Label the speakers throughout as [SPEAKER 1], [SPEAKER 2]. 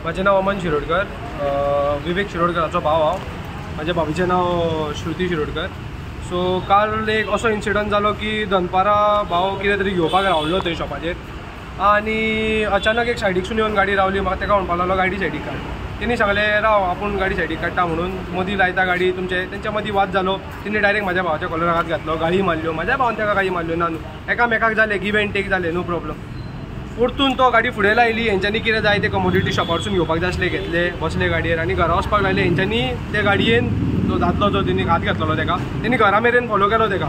[SPEAKER 1] म्हाजें नांव अमन शिरोडकर, विवेक शिरोडकराचो भाव हांव. म्हाज्या भाभीचें नांव श्रुती शिरोडकर. सो काल एक असो इन्सिडंट जालो की दनपारां भाव कितें तरी घेवपाक रावलो थंय शॉपाचेर आनी अचानक एक सायडीकसून येवन गाडी रावली. म्हाका ताका म्हणपाक लागलो गाडी सायडीक काड. तेणी सांगलें राव आपूण गाडी सायडीक काडटा म्हणून मदीं लायता गाडी तुमचे. तेंच्या मदीं वाद जालो. तेणी डायरेक्ट म्हाज्या भावाच्या कॉलराक हात घातलो, गाळी मारल्यो. म्हाज्या भावान ताका गाळी मारल्यो ना न्हू, एकामेकाक जालें गिव एंड टेक जालें, नो प्रॉब्लम. परतून तो गाडी फुडें लायली. हेंच्यांनी कितें जाय तें कमोडिटी शॉपारसून घेवपाक जाय आसलें घेतलें, बसले गाडयेर आनी घरा वचपाक लागले. हेंच्यांनी ते गाडयेन तो दादलो जो तेणी हात घातलेलो ताका तेणी घरा मेरेन फॉलो केलो ताका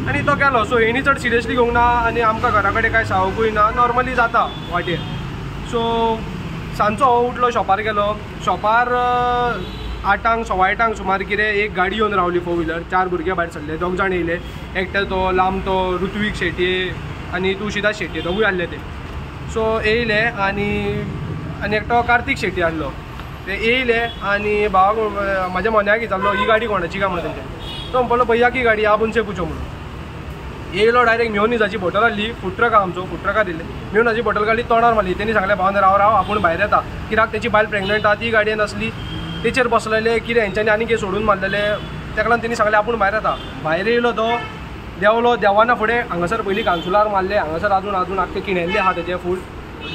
[SPEAKER 1] आनी तो गेलो. सो हेणी चड सिरियसली घेवंक ना आनी आमकां घरा कडेन कांय सांगूंकूय ना, नॉर्मली जाता वाटेर. सो सांजचो हो उठलो, शॉपार गेलो. शॉपार 8, 8:15 सुमार कितें एक गाडी येवन रावली, फोर व्हिलर. 4 भुरगे भायर सरले, 2 जाण येयले. एकटे तो लांब तो ऋत्वीक शेटये आनी तुळशीदास शेटये, दोगूय आहले ते. सो येयले आनी आनी एकटो कार्तीक शेट्टी आहलो. ते येयले आनी भावाक म्हाज्या मोन्याक विचारलो ही गाडी कोणाची काय म्हणून. तेंच्या तो म्हणपालो भैया की गाडी आप उनसे पुछो म्हणून. येयलो डायरेक्ट मेयोनीजाची बॉटल हाडली, फूड ट्रक आहा आमचो, फूड ट्रकार दिल्ले. मेयोनीजाची बॉटल काडली, तोंडार मारली. तेणी सांगलें भावान राव राव आपूण भायर येता, कित्याक तेची बायल प्रेग्नंट आहा, ती गाडयेन आसली, तेचेर बसलेले कितें हेंच्यांनी आनी कितें सोडून मारलेले. तेका लागून तेणी सांगलें आपूण भायर येता. भायर येयलो तो देंवलो. देंवना फुडें हांगासर पयलीं कानसुलार मारले, हांगासर अजून अजून आख्खे किणेल्ले आहा तेजे फूल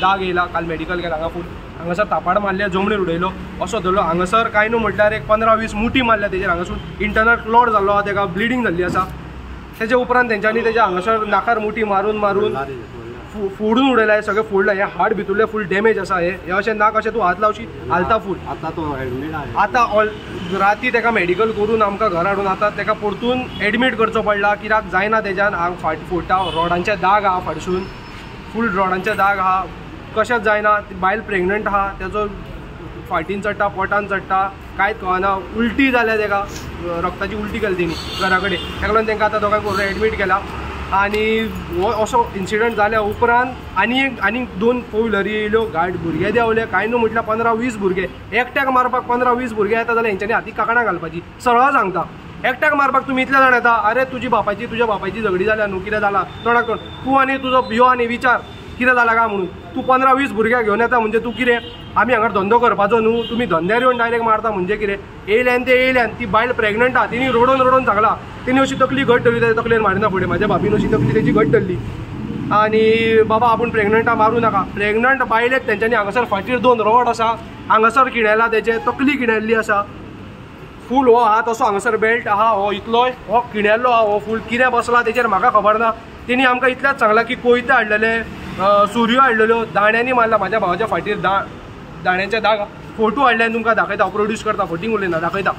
[SPEAKER 1] दाग येयला. काल मेडिकल गेला, हांगा फूल हांगासर थापाड मारले, जमणीर उडयलो, असो धरलो. हांगासर कांय न्हू म्हटल्यार एक 15-20 मुठी मारल्या तेजेर. हांगासून इंटरनल क्लॉट जाल्लो आहा, तेका ब्लिडींग जाल्ली आसा. तेजे उपरांत तेंच्यांनी तेज्या हांगासर नाकार मुठी मारून मारून फोडून उडयला, सगळें फोडलां. हें हार्ट भितुरलें फूल डॅमेज आसा. हें अशें नाक अशें तूं हात लावशी हालता फूल.
[SPEAKER 2] आतां तो एडमीट आहा.
[SPEAKER 1] आतां राती तेका मेडिकल करून आमकां घरा हाडून आतां तेका परतून एडमीट करचो पडला, कित्याक जायना तेज्यान. हांग फाट फोडटा, रोडांचे दाग आहा, फाटसून फूल रोडांचे दाग आहा, कशेंच जायना. बायल प्रेग्नंट आहा, तेजो फाटीन चडटा, पोटान चडटा, कांयच कळना. उलटी जाल्या तेका, रक्ताची उलटी केली तेणी घरा कडेन. तेका लागून तेंकां आतां दोगांक करून एडमीट केला. आनी हो असो इन्सिडंट जाल्या उपरांत आनी एक आनी 2 फोर व्हिलरी येयल्यो, गाड भुरगे देंवले. कांय न्हू म्हटल्यार 15-20 भुरगे एकट्याक मारपाक 15-20 भुरगे येता जाल्यार हेंच्यांनी हातीक कांकणां घालपाची. सरळ सांगता, एकट्याक मारपाक तुमी इतले जाण येता. अरे तुजी बापायची तुज्या बापायची झगडी जाल्या न्हू, कितें जालां तोंडाक तोंड तूं आनी तुजो यो आनी विचार कितें जालां काय म्हणून. तूं 15-20 भुरग्याक घेवन येता म्हणजे तूं कितें आमी हांगा धंदो करपाचो न्हू, तुमी धंद्यार येवन डायरेक्ट मारता म्हणजे कितें. येयल्यान ते येयल्यान ती बायल प्रेग्नंट आहा, तिणी रडोन रडोन सांगलां. तिणी अशी तकली घट धरली, ताच्या तकलेर मारिना फुडें. म्हाज्या भाभीन अशी तकली तेजी घट धरली आनी बाबा आपूण प्रेग्नंट आहा मारूं नाका. प्रेग्नंट बायलेक तेंच्यांनी हांगासर फाटीर 2 रॉड आसा, हांगासर किणेला, तेचे तकली किणेल्ली आसा फूल. हो हात असो हांगासर बेल्ट आहा, हो इतलोय हो किणेल्लो आहा, हो फूल कितें बसला तेचेर म्हाका खबर ना. तेणी आमकां इतलेंच सांगलां की कोयते हाडलेले, सुरयो हाडलेल्यो, दांड्यांनी मारला म्हाज्या भावाच्या फाटीर, दांड्यांचे दाग. फोटो हाडले आनी तुमकां दाखयता, प्रोड्यूस करता, फटींग उलयना, दाखयता.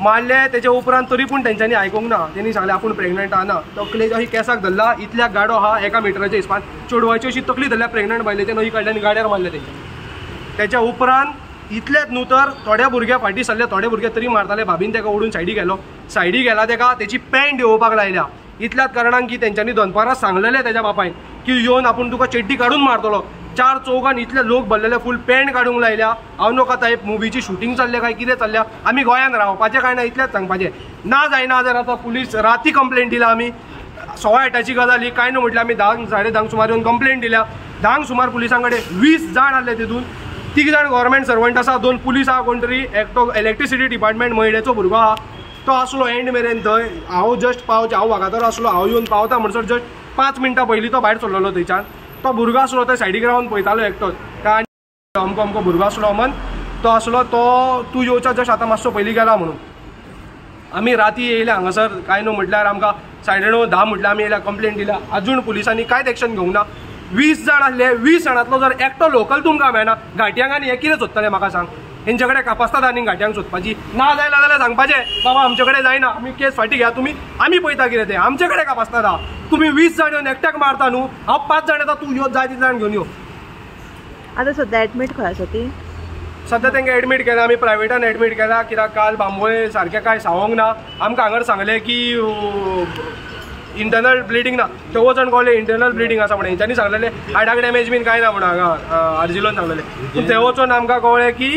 [SPEAKER 1] मारले तेच्या उपरांत तरी पूण तेंच्यांनी आयकूंक ना. तेणी सांगलें आपूण प्रेग्नंट आहा ना. तकलेच्या अशी केसाक धरला, इतल्याक गाडो आहा, 1 मिटराच्या हिसपान चेडवाची अशी तकली धरल्या प्रेग्नंट बायलेचे, नवी काडल्या आनी गाड्यार मारले तेंच्या. तेच्या उपरांत इतलेंच न्हू तर थोड्या भुरग्या फाटीं सरले, थोडे भुरगे तरी मारताले. भाभीन तेका ओडून सायडीक गेलो, सायडीक गेला तेका तेची पॅन्ट येवपाक लायल्या. इतल्याच कारणान की तेंच्यांनी दनपारां सांगलेलें तेज्या बापायन की येवन आपूण तुका चेड्डी काडून मारतलो. 4 चौगान इतले लोक भरलेले, फूल पॅन्ट काडूंक लायल्या. हांव न्हू आतां एक मुवीची शुटींग चल्ल्या काय कितें चल्ल्या, आमी गोंयान रावपाचें काय ना इतलेंच सांगपाचें. ना जायना जर आतां पुलीस राती कंप्लेन दिल्या आमी, 8:15 गजाल ही. कांय न्हू म्हटल्यार आमी 10, 10:30 सुमार येवन कंप्लेन दिल्या. 10 सुमार पुलिसां कडेन 20 जाण आहले, तितून 3 जाण गव्हर्मेंट सर्वंट आसा, 2 पुलीस आहा, कोण तरी एकटो इलेक्ट्रिसिटी डिपार्टमेंट मयडेचो भुरगो आहा, तो आसलो एंड मेरेन थंय. हांव जस्ट पावचें, हांव वागातोर आसलो, हांव येवन पावता म्हणसर जस्ट 5 मिनटां पयलीं तो भायर सरलेलो थंयच्यान. तो भुरगो आसलो थंय सायडीक रावन पळयतालो एकटोच. काय अमको अमको भुरगो आसलो अमन, तो आसलो, तो तूं येवच्या जस्ट आतां मातसो पयलीं गेला म्हणून. आमी राती येयले हांगासर, कांय न्हू म्हटल्यार आमकां 9:30, 10 म्हटल्यार आमी येयल्या, कंप्लेन दिल्या. अजून पुलिसांनी कांयच एक्शन घेवंक ना. 20 जाण आसले, 20 जाणांतलो जर एकटो लोकल तुमकां मेळना, घाटयांक आनी हें कितें सोदतलें म्हाका सांग. हेंचे कडेन कापास्ताद आनी घाटयांक सोदपाची ना जायना जाल्यार सांगपाचें बाबा आमचे कडेन जायना, आमी केस फाटीं घेया, तुमी आमी पळयता कितें तें. आमचे कडेन कापास्ताद आहा, तुमी 20 जाण येवन एकट्याक मारता न्हू, हांव 5 जाण येता, तूं यो जाय तितले जाण घेवन यो.
[SPEAKER 3] आतां सद्या एडमीट खंय आसा ती?
[SPEAKER 1] सद्या तेंकां एडमीट केला, आमी प्रायवेटान एडमीट केला, कित्याक काल बांबोळे सारकें कांय सांगूंक ना. आमकां हांगार सांगलें की इंटरनल ब्लिडींग ना, ते वचोन कळ्ळें इंटरनल ब्लिडींग आसा म्हणून. हेंच्यांनी सांगलेलें हाडाक डॅमेज बीन कांय ना म्हणून हांगा आर्जिलोन सांगलेलें. पूण ते वचोन आमकां कळ्ळें की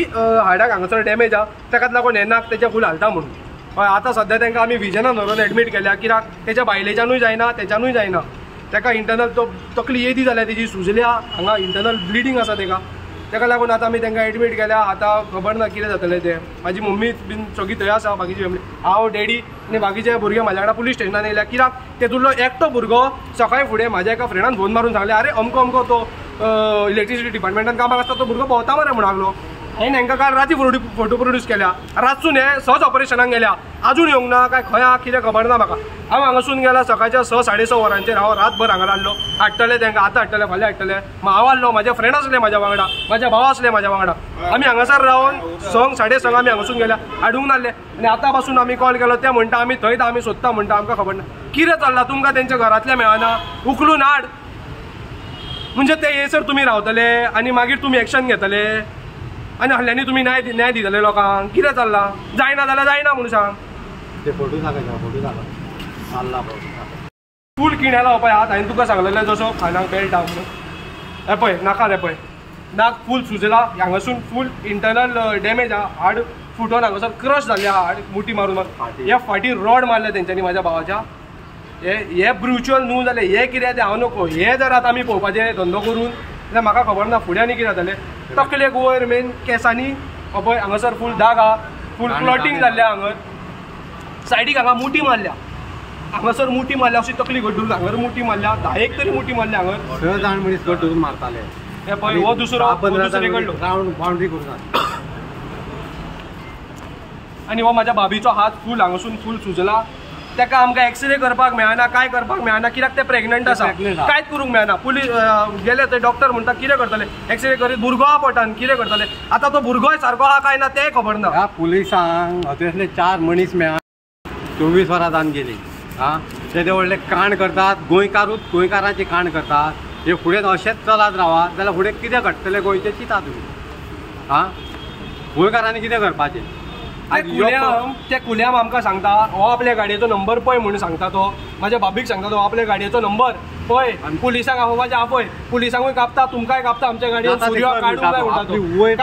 [SPEAKER 1] हाडाक हांगासर डॅमेज आहा, तेकाच लागून हें नाक तेचें फूल हालता म्हणून. हय, आतां सद्या तेंकां आमी विजनान व्हरून एडमीट केल्या, कित्याक तेच्या बायलेच्यानूय जायना, तेच्यानूय जायना. तेका इंटरनल तो तकली येदी जाल्या तेजी, सुजल्या, हांगा इंटरनल ब्लिडींग आसा तेका. ताका लागून आतां आमी तांकां एडमीट केल्या. आतां खबर ना कितें जातलें तें. म्हाजी मम्मी बीन सगळी थंय आसा, बाकीची फॅमिली, हांव, डॅडी आनी बाकीचे भुरगे म्हाज्या वांगडा पुलीस स्टेशनान येयल्या. कित्याक तेतूंतलो एकटो भुरगो सकाळी फुडें म्हाज्या एका फ्रेंडान फोन मारून सांगलें, आरे अमको अमको तो इलेक्ट्रिसिटी डिपार्टमेंटान कामाक आसता तो भुरगो भोंवता मरे म्हूण लागलो. हांवें हांकां काल राती फोटो प्रोड्यूस केल्या. रातसून हे सहज ऑपरेशनाक गेल्या, आजून येवंक ना काय खंय आहा कितें खबर ना म्हाका. हांव हांगासून गेला सकाळच्या 6 साडे 6 वरांचेर. हांव रातभर हांगा रावलो. हाडटले तांकां, आतां हाडटले, फाल्यां हाडटले. हांव आसलो, म्हाजे फ्रेंड आसले म्हाज्या वांगडा, म्हाज्या भाव आसले म्हाज्या वांगडा. आमी हांगासर रावन 6 साडे 6 आमी हांगासून गेल्या, हाडूंक नासले. आनी आतां पासून आमी कॉल केलो, ते म्हणटा आमी थंयच आमी सोदता म्हणटा. आमकां खबर ना कितें चल्लां. तुमकां तेंच्या घरांतलें मेळना, उखलून हाड म्हणजे ते येसर तुमी रावतले आनी मागीर तुमी एक्शन घेतले आनी हल्ल्यांनी तुमी न्याय दितले लोकांक. कितें चल्लां? जायना जाल्यार जायना म्हणून सांग.
[SPEAKER 2] ते फोटो दाखय, फोटो दाखय.
[SPEAKER 1] फूल किण्या लावपा हात. हांवें तुका सांगलेलें जसो खाणाक बेल्ट आहा म्हणून. हें पळय नाकार, हें पळय नाक फूल सुजला, हांगासून फूल इंटरनल डॅमेज आहा. हाड फुटोन हांगासर क्रश जाल्लें आहा, हाड मुठी मारून मारून. ह्या फाटी रॉड मारले तेंच्यांनी म्हाज्या भावाच्या. हे ब्रुच्युअल न्हू जालें हे कितें तें हांव नको. हे जर आतां आमी पळोवपाचें धंदो करून जाल्यार म्हाका खबर ना फुडें आनी कितें जातलें. तकलेक वयर मेन केंसांनी पळय हांगासर फूल दाग आहा, फूल क्लॉटींग जाल्लें हांगर. सायडीक हांगा मुठी मारल्या, हांगासर मुठी मारल्या, अशी तकली घट धरून हांगर मुठी मारल्या, 10 तरी मुठी मारल्या हांगर.
[SPEAKER 2] 6 जाण मनीस घट धरून मारताले.
[SPEAKER 1] हे पळय हो दुसरो, दुसरे कडलो
[SPEAKER 2] रावंड बाउंड्री करून.
[SPEAKER 1] आनी हो म्हाज्या भाभीचो हात फूल हांगासून फूल सुजला. ताका आमकां एक्सरे करपाक मेळना, कांय करपाक मेळना, कित्याक ते प्रेग्नंट आसा, कांयच करूंक मेळना. पुलीस गेले थंय, डॉक्टर म्हणटा कितें करतले, एक्सरे करीत भुरगो आहा पोटान, कितें करतले. आतां तो भुरगोय सारको आहा काय ना तेंय खबर ना.
[SPEAKER 2] ह्या पुलिसांक हतुंतले 4 मनीस मेळ्ळा, 24 वरां जावन गेली. आं, तेदे व्हडले कांड करतात, गोंयकारूच गोंयकारांची कांड करतात. हे फुडें अशेंच चलत रावात जाल्यार फुडें कितें घडटलें गोंयचें चिंता तुमी. आं, गोंयकारांनी कितें करपाचें?
[SPEAKER 1] ते कुल्याम आमकां सांगता हो आपल्या गाडयेचो नंबर पळय म्हणून सांगता. तो म्हाज्या भाभीक सांगता, तो आपल्या गाडयेचो नंबर पळय, पुलिसांक आपोवपाचें आपय, पुलिसांकूय कापता, तुमकांय कापता, आमच्या गाडयेन सुरयो काडूंक जाय म्हणटा तो.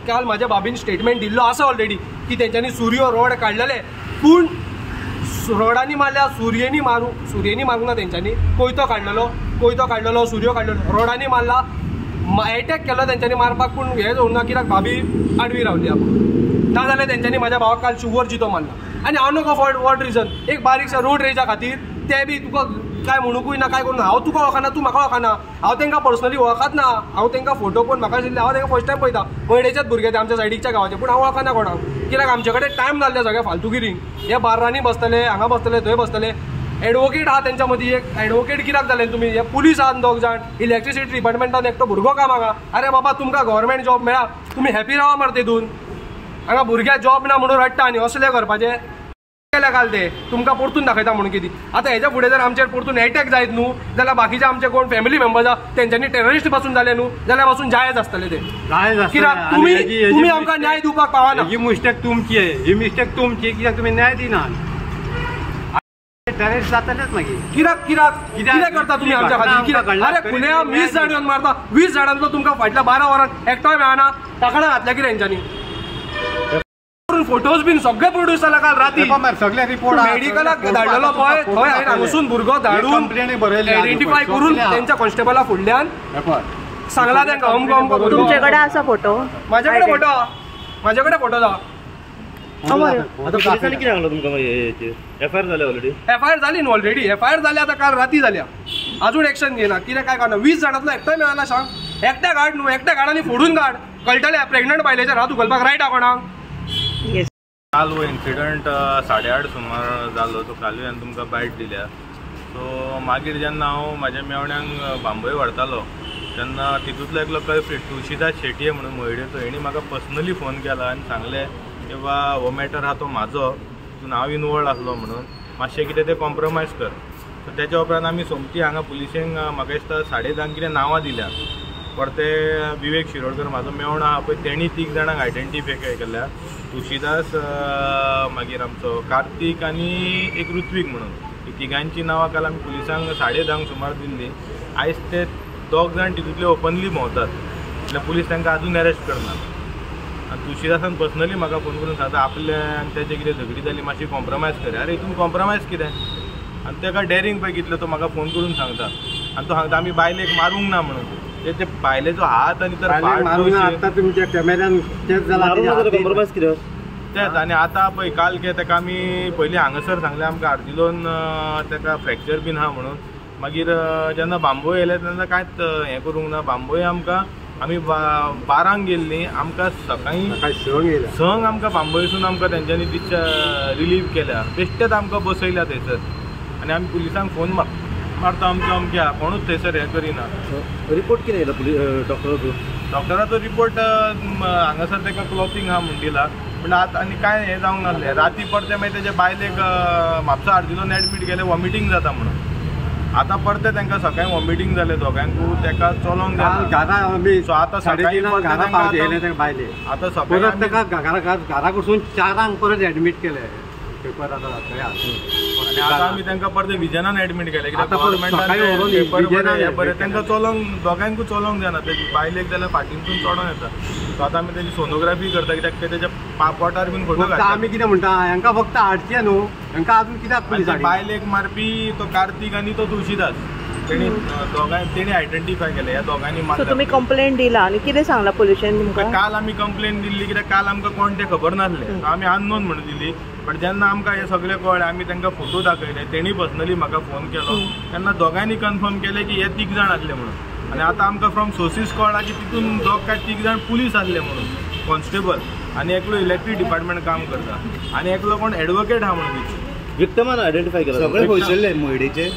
[SPEAKER 1] काल म्हाज्या भाभीन स्टेटमेंट दिल्लो आसा ऑलरेडी की तेंच्यांनी सुरयो रोड काडलेले, पूण रोडांनी मारल्या, सुरयेंनी मारूंक ना तेंच्यांनी. कोयतो काडलेलो, सुरयो काडलेलो, रोडांनी मारला, एटॅक केलो तेंच्यांनी मारपाक, पूण हें जावंक ना कित्याक भाभी आडवी रावली आपूण. ना जाल्यार तेंच्यांनी म्हाज्या भावाक काल शुवर जितो मारला. आनी हांव नको फॉर what reason, एक बारीकशा रोड रेजा खातीर ते बी तुका काय म्हणूकूय ना, काय करूं. हांव तुका वळखना, तूं म्हाका वळखना, हांव तांकां पर्सनली वळखत ना. हांव तांकां फोटो पळोवन म्हाका दिसलें हांव तांकां फर्स्ट टायम पळयता, मयडेच्याच भुरगे ते आमच्या सायडीकच्या गांवाचे, पूण हांव वळखना कोणाक, कित्याक आमचे कडेन टायम जाल्ले सगळे फालतुगिरींक. हे बार्रांनी बसतले, हांगा बसतले, थंय बसतले. एडवोकेट आहा तेंच्या मदीं एक एडवोकेट कित्याक जालें तुमी? हे पुलीस आहात 2 जाण, इलेक्ट्रिसिटी डिपार्टमेंटान एकटो भुरगो कामाक आहा. आरे बाबा तुमकां गव्हर्मेंट जॉब मेळ्ळा, तुमी हॅपी रावा मरे तेतून. हांगा भुरग्याक जॉब ना म्हणून रडटा आनी असलें करपाचें केल्या काल ते तुमकां परतून दाखयता म्हणून कितें. आतां हेच्या फुडें जर आमचेर परतून एटॅक जायत न्हू जाल्यार बाकीचे आमचे कोण फॅमिली मेंबर्स आहा तेंच्यांनी टेररिस्ट पासून जाले न्हू जाल्यार पासून जायज आसतले ते. कित्याक तुमी आमकां न्याय दिवपाक पावना.
[SPEAKER 2] ही मिस्टेक तुमची, ही मिस्टेक तुमची, कित्याक तुमी न्याय दिनात. टेररिस्ट जातलेच मागीर.
[SPEAKER 1] कित्याक कित्याक कितें करता तुमी आमच्या खातीर? कित्याक अरे खुल्या 20 जाण येवन मारता, 20 जाणांतलो तुमकां फाटल्या 12 वरां एकटोय मेळना. टाकणां घातल्या कितें हेंच्यांनी? फोटोज बीन सगळे प्रोड्यूस जाला काल राती.
[SPEAKER 2] सगळे रिपोर्ट
[SPEAKER 1] मेडिकलाक धाडलेलो पळय थंय हांवें हांगासून भुरगो धाडून आयडेंटिफाय करून तेंच्या कॉन्स्टेबला फुडल्यान सांगला तेंका अमको अमको.
[SPEAKER 3] तुमचे कडेन आसा फोटो?
[SPEAKER 1] म्हाजे कडेन फोटो, म्हाजे कडेन फोटो जा.
[SPEAKER 4] पुलिसांनी कितें सांगलां तुमकां एफआयआर जाल्या ऑलरेडी?
[SPEAKER 1] एफआयआर जाली न्हू ऑलरेडी, एफआयआर जाली आतां काल राती जाल्या, अजून एक्शन घेयना. कितें काय काडना. 20 जाणांतलो एकटोय मेळना. सांग एकट्या काड न्हू, एकट्या काड आनी फोडून काड, कळटलें प्रेग्नंट बायलेचेर हात उखलपाक रायट आहा कोणाक.
[SPEAKER 5] काल हो इन्सिडंट 8:30 सुमार जालो. सो कालूय हांवें तुमकां बायट दिल्या. सो मागीर जेन्ना हांव म्हाज्या मेवण्यांक बांबोळे व्हरतालो तेन्ना तितूंतलो एकलो कल्प्रीट तुळशीदास शेटये म्हणून मोयडेचो, हेणी म्हाका पर्सनली फोन केला आनी सांगलें की बा हो मॅटर आहा तो म्हाजो, तितून हांव इनवॉल्ड आसलो म्हणून मातशें कितें तें कॉम्प्रोमायज कर. सो तेच्या उपरांत आमी सोमती हांगा पुलिशेंक म्हाका दिसता 10:30 कितें नांवां दिल्या. परते विवेक शिरोडकर म्हाजो मेवणो आहा पळय, तेणी 3 जाणांक आयडेंटिफाय केल्या, तुळशीदास, मागीर आमचो कार्तीक आनी एक ऋत्वीक म्हणून. ही तिगांची नांवां काल आमी पुलिसांक 10:30 सुमार दिल्ली. आयज ते 2 जाण तितूंतले ओपनली भोंवतात, म्हटल्यार पुलीस तांकां आजून अरेस्ट करना. आनी तुळशीदासान पर्सनली म्हाका फोन करून सांगता आपलें आनी तेजें कितें झगडी जाली मातशी कॉम्प्रोमायज कर. अरे हितून कॉम्प्रोमायज कितें? आनी ताका डेरींग पळय कितलो, तो म्हाका फोन करून सांगता. आनी तो सांगता आमी बायलेक मारूंक ना म्हणून. ते बायलेचो हात आनी तर
[SPEAKER 2] आतां तुमच्या कॅमेऱ्यान तेच जाला
[SPEAKER 4] कॉम्प्रोमायज कित्याक
[SPEAKER 5] तेच. आनी आतां पळय काल के ताका आमी पयलीं हांगासर सांगलें आमकां आर्जिलोन ताका फ्रॅक्चर बीन आहा म्हणून. मागीर जेन्ना बांबोळे येयले तेन्ना कांयच हें करूंक ना. बांबोळे आमकां आमी 12 गेल्लीं, आमकां सकाळीं 6 आमकां बांबोळेसून आमकां तेंच्यांनी रिलीव केल्या, बेश्टेच आमकां बसयल्या थंयसर. आनी आमी पुलिसांक फोन मारता अमकें अमकें आहा, कोणूच थंयसर हें करिना.
[SPEAKER 4] रिपोर्ट कितें येयला डॉक्टराचो?
[SPEAKER 5] डॉक्टराचो रिपोर्ट हांगासर ताका क्लॉतींग आहा म्हूण दिला, पूण आतां आनी कांय हें जावंक नासलें. राती परतें मागीर तेजे बायलेक म्हापसा आर्जिलोन एडमीट केलें वॉमिटींग जाता म्हणून. आतां परतें तांकां सकाळीं वॉमिटींग जालें दोगांकू, ताका चलोंक जायना. सो आतां सकाळीं आतां सकाळीं
[SPEAKER 2] ताका घरा कडसून 4 परत एडमीट केलें. पेपर आतां
[SPEAKER 5] आतां आमी तांकां परतें विजनान एडमीट केलें कित्याक गव्हर्मेंटान बरें तांकां चलोंक दोगांकूय चलोंक जायना. तेजी बायलेक जाल्यार फाटीनसून चडोन येता. सो आतां आमी तेजी सोनोग्राफी करता कित्याक ते तेज्या पोटार बीन फोटो घालता.
[SPEAKER 2] आमी कितें म्हणटा हांकां फक्त हाडचें न्हू, हांकां अजून कित्याक पुलीस
[SPEAKER 5] बायलेक मारपी तो कार्तीक आनी तो तुळशीदास तेणी दोगांय तेणी आयडेंटिफाय केले ह्या दोगांनी मारला.
[SPEAKER 3] तुमी कंप्लेन दिला आनी कितें सांगलां पोलिसान तुमकां?
[SPEAKER 5] काल आमी कंप्लेन दिल्ली कित्याक काल आमकां कोण तें खबर नासलें, आमी अननोन म्हणून दिली. बट जेन्ना आमकां हें सगळें कळ्ळें आमी तांकां फोटो दाखयले, तेणी पर्सनली म्हाका फोन केलो तेन्ना दोगांनी कन्फर्म केलें की हे 3 जाण आसले म्हणून. आनी आतां आमकां फ्रॉम सोर्सीस कळ्ळां की तितून दोग काय 3 जाण पुलीस आसले म्हणून, कॉन्स्टेबल आनी एकलो इलेक्ट्रीक डिपार्टमेंट काम करता आनी एकलो कोण एडवोकेट आहा म्हणून.
[SPEAKER 4] विक्टमान आयडेंटिफाय केला
[SPEAKER 6] सगळे पयसुल्ले मयडेचे.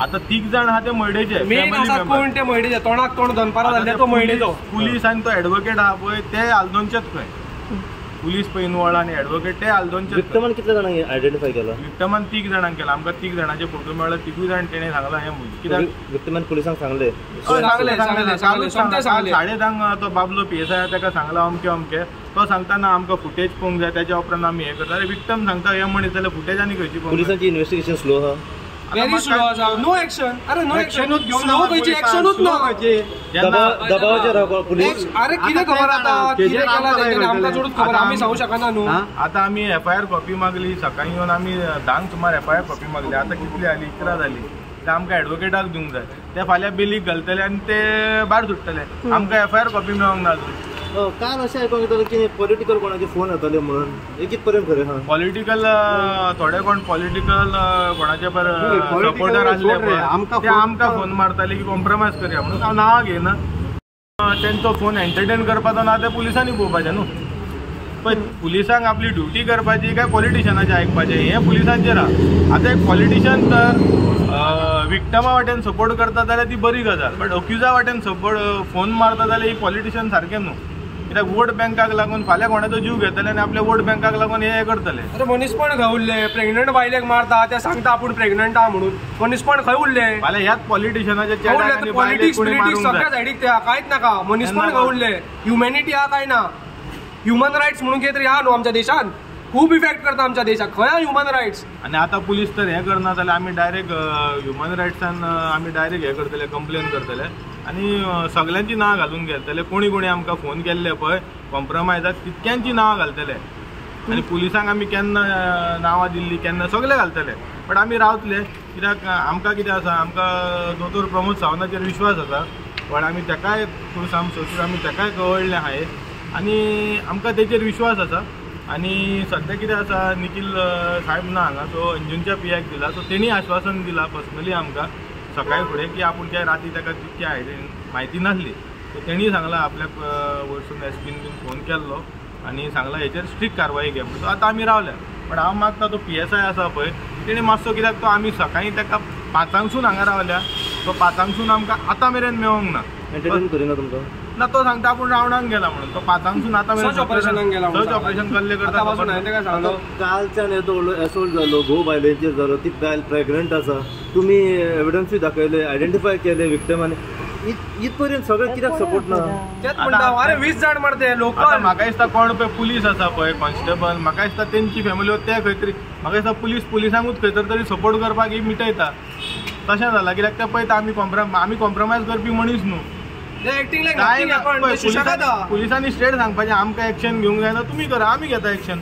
[SPEAKER 5] आतां 3 जाण आहा ते मयडेचे,
[SPEAKER 1] मेन आसा कोण ते मयडेचे, तोंडाक तोंड दनपारां जाल्ले तो मयडेचो.
[SPEAKER 5] पुलीस आनी तो एडवोकेट आहा पळय ते आल्दोनचेच खंय, पुलीस पळय इनवॉल्व आनी एडवोकेट ते आल्दोनचे.
[SPEAKER 4] विक्टमान कितले जाणांक आयडेंटिफाय केला?
[SPEAKER 5] विक्टमान 3 जाणांक केला. आमकां 3 जाणांचे फोटो मेळ्ळे, 3 जाण तेणें सांगलां हें कित्याक
[SPEAKER 4] विक्टमान पुलिसांक सांगलें?
[SPEAKER 1] सांगलें सांगलें.
[SPEAKER 5] 10:30 तो बाबलो PSI ताका सांगलां अमकें अमकें, तो सांगता ना आमकां फुटेज पळोवंक जाय, त्याच्या उपरांत आमी हें करता. विक्टम सांगता हें म्हणीत जाल्यार फुटेज आनी खंयची पळोवंक?
[SPEAKER 4] पुलिसांची इन्वेस्टिगेशन स्लो आहा,
[SPEAKER 1] वेरी स्लो आसा. No action. अरे नो एक्शन, स्लो खंयची एक्शनूच ना.
[SPEAKER 4] दबावाचेर पुलीस.
[SPEAKER 1] अरे कितें खबर आतां कितें केलां तेंच्यांनी आमकां चडूच खबर, आमी सांगूंक शकना न्हू.
[SPEAKER 5] आतां आमी FIR copy मागली सकाळीं येवन आमी 10 सुमार FIR copy मागली. आतां कितली आली? 11 जाली. ते आमकां एडवोकेटाक दिवंक जाय, ते फाल्यां बेलीक घालतले आनी ते भायर सुट्टले. आमकां FIR copy मेळोंक ना अजून.
[SPEAKER 4] काल अशें आयकूंक येतालें की पॉलिटिकल कोणाचे फोन येताले म्हणून, हे कित पर्यंत खरें आहा?
[SPEAKER 5] पॉलिटिकल थोडे कोण पॉलिटिकल कोणाचे सपोर्टर आसले ते आमकां फोन मारताले की कॉम्प्रोमायज करया म्हणून. हांव नांवां घेयना, तेंचो फोन एंटरटेन करपाचो ना ते पुलिसांनी पळोवपाचें न्हू. पळय पुलिसांक आपली ड्युटी करपाची काय पॉलिटिशनाचें आयकपाचें हें पुलिसांचेर आहा. आतां एक पॉलिटिशन तर विक्टमा वाटेन सपोर्ट करता जाल्यार ती बरी गजाल, बट अक्युजा वाटेन सपोर्ट फोन मारता जाल्यार ही पॉलिटिशन सारकें न्हू. कित्याक वोट बँकाक लागून फाल्यां कोणाचो जीव घेतले आनी आपल्या वोट बँकाक लागून हे करतले.
[SPEAKER 1] अरे मनीसपण खंय उरलें? प्रेग्नंट बायलेक मारता, ते सांगता आपूण प्रेग्नंट आहा म्हणून, मनीसपण खंय उरलें?
[SPEAKER 5] फाल्यां ह्याच पॉलिटिशनाचे
[SPEAKER 1] पॉलिटिक्स पिलिटिक्स सगळ्या सायडीक ते कांयच नाका. मनीसपण खंय उरलें? ह्युमॅनिटी आहा काय ना? ह्युमन रायट्स म्हणून कितें तरी आहा न्हू आमच्या देशान, खूब इफेक्ट करता आमच्या देशाक. खंय आहा ह्युमन रायट्स?
[SPEAKER 5] आनी आतां पुलीस तर हें करना जाल्यार आमी डायरेक्ट ह्युमन रायट्सान आमी डायरेक्ट हें करतले, कंप्लेन करतले आनी सगल्यांची नांवां घालून घेतले. कोणी कोणी आमकां फोन केल्ले पळय कॉम्प्रोमायजाक तितक्यांची नांवां घालतले आनी पुलिसांक आमी केन्ना नांवां दिल्ली केन्ना सगळे घालतले. बट आमी रावतले कित्याक आमकां कितें आसा, आमकां दोतोर प्रमोद सावंताचेर विश्वास आसा. पण आमी ताकाय सोर्सीस आमी ताकाय कळयल्लें आहा आनी आमकां तेचेर विश्वास आसा. आनी सद्या कितें आसा, निखील साहेब ना हांगा, सो अंजुनच्या PIक दिला, सो तेणी आश्वासन दिलां पर्सनली आमकां सकाळी फुडें की आपूण त्या राती ताका तितकी म्हायती नासली. सो तेणी सांगलां आपल्याक वयरसून SPन बीन फोन केल्लो आनी सांगलां हेचेर स्ट्रिक्ट कारवाई घे म्हणून. सो आतां आमी रावल्या. बट हांव मागता तो PSI आसा पळय तेणी मातसो, कित्याक तो आमी सकाळीं ताका 5 हांगा रावल्या, तो 5 आमकां आतां मेरेन मेळोंक ना.
[SPEAKER 4] एंटरटेन करिना तुमकां?
[SPEAKER 5] ना, तो सांगता आपूण रावणाक गेला म्हणून. तो 5 आतां
[SPEAKER 1] सर्च ऑपरेशनाक गेला,
[SPEAKER 5] सर्च ऑपरेशन कसलें करता.
[SPEAKER 4] कालच्यान येदो व्हडलो एसोल्ट जालो, घोव बायलेचेर जालो, ती बायल प्रेग्नंट आसा, तुमी एविडन्सूय दाखयले, आयडेंटिफाय केले विक्टमानी, इतपर्यंत सगळें कित्याक सपोर्ट ना?
[SPEAKER 1] तेच म्हणटा. अरे 20 जाण मरते लोकल.
[SPEAKER 5] म्हाका दिसता कोण पळय पुलीस आसा पळय कॉन्स्टेबल, म्हाका दिसता तेंची फॅमिली ते खंय तरी, म्हाका दिसता पुलीस पुलिसांकूच खंय तर तरी सपोर्ट करपाक ही मिटयता तशें जालां. कित्याक ते पळयता आमी कॉम्प्रोमायज करपी मनीस न्हू. पुलिसांनी स्ट्रेट सांगपाचें आमकां एक्शन घेवंक जायना, तुमी करा, आमी घेता एक्शन.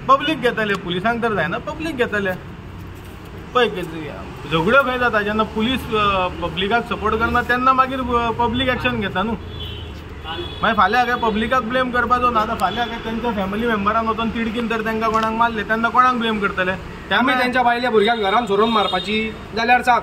[SPEAKER 5] पब्लीक घेतले, पुलिसांक तर जायना, पब्लीक घेतले. पळय झगड्यो खंय जाता जेन्ना पुलीस पब्लिकाक सपोर्ट करना तेन्ना मागीर पब्लीक एक्शन घेता न्हू. मागीर फाल्यां काय पब्लिकाक ब्लेम करपाचो ना. आतां फाल्यां काय तेंच्या फॅमिली मेंबरान वचून तिडकीन तर तांकां कोणाक मारले तेन्ना कोणाक ब्लेम करतले?
[SPEAKER 1] आमी तेंच्या बायल्या भुरग्यांक घरान सोडून मारपाची जाल्यार सांग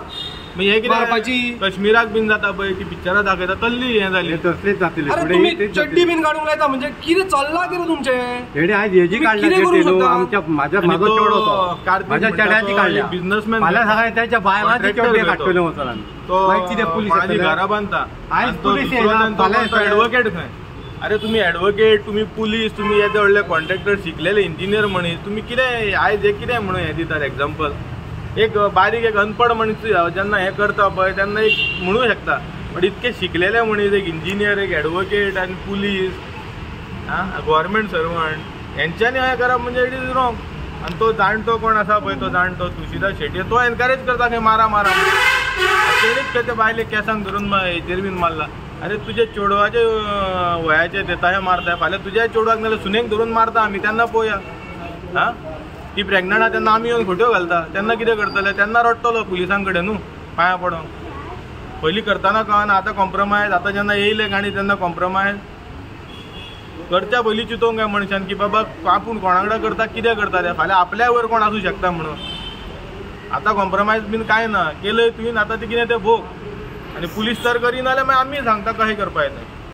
[SPEAKER 5] हे कितें कश्मीराक बीन जाता पळय ती पिक्चरां दाखयता तल्ली हें जाली
[SPEAKER 2] तसलीच जातली.
[SPEAKER 1] अरे तुमी चड्डी बीन काडूंक लायता म्हणजे कितें चल्लां कितें तुमचें?
[SPEAKER 2] हेणे आयज हेजी काडल्या आमच्या म्हाज्या म्हाजो चेडो तो म्हाज्या चेड्याची काडल्या
[SPEAKER 5] बिझनसमॅन
[SPEAKER 2] फाल्यां सकाळी त्याच्या बायलांची चेडे काडटले वचून आमी.
[SPEAKER 5] तो कितें पुलीस घरा बांदता
[SPEAKER 2] आयज पुलीस
[SPEAKER 5] एडवोकेट खंय. अरे तुमी एडवोकेट, तुमी पुलीस, तुमी येदे व्हडले कॉन्ट्रॅक्टर, शिकलेले इंजिनियर मनीस, तुमी कितें आयज हें कितें म्हणून हें दितात एग्जाम्पल? एक बारीक एक अनपड मनीस जेन्ना हें करता पळय तेन्ना एक म्हणू शकता, बट इतके शिकलेले मनीस एक इंजिनियर, एक एडवोकेट आनी पुलीस, आं गव्हर्मेंट सर्वंट हेंच्यांनी हें करप म्हणजे it is wrong. आनी तो जाणटो कोण आसा पळय तो जाणटो तुळशीदास शेट्ये तो एनकरेज करता खंय मारा मारा तेणीच खंय ते बायलेक केंसांक धरून हेचेर बीन मारला. अरे तुजे चेडवाचे वयाचे ते तशें मारता, फाल्यां तुज्या चेडवाक नाल्यार सुनेक धरून मारता आमी तेन्ना पळोवया. आं ती प्रेग्नंट आहा तेन्ना आमी येवन खोट्यो घालता तेन्ना कितें करतले? तेन्ना रडटलो पुलिसां कडेन न्हू पांयां पडोंक. पयलीं करतना कळना, आतां कॉम्प्रोमायज, आतां जेन्ना येयले गाणी तेन्ना कॉम्प्रोमायज करच्या पयलीं चिंतोंक जाय मनशान की बाबा आपूण कोणा कडेन करता कितें करता तें, फाल्यां आपल्या वयर कोण आसूं शकता म्हणून. आतां कॉम्प्रोमायज बीन कांय ना केलंय तुवें, आतां तें कितें तें भोग. आनी पुलीस तर करिना जाल्यार मागीर आमी सांगता कशें करपा येता.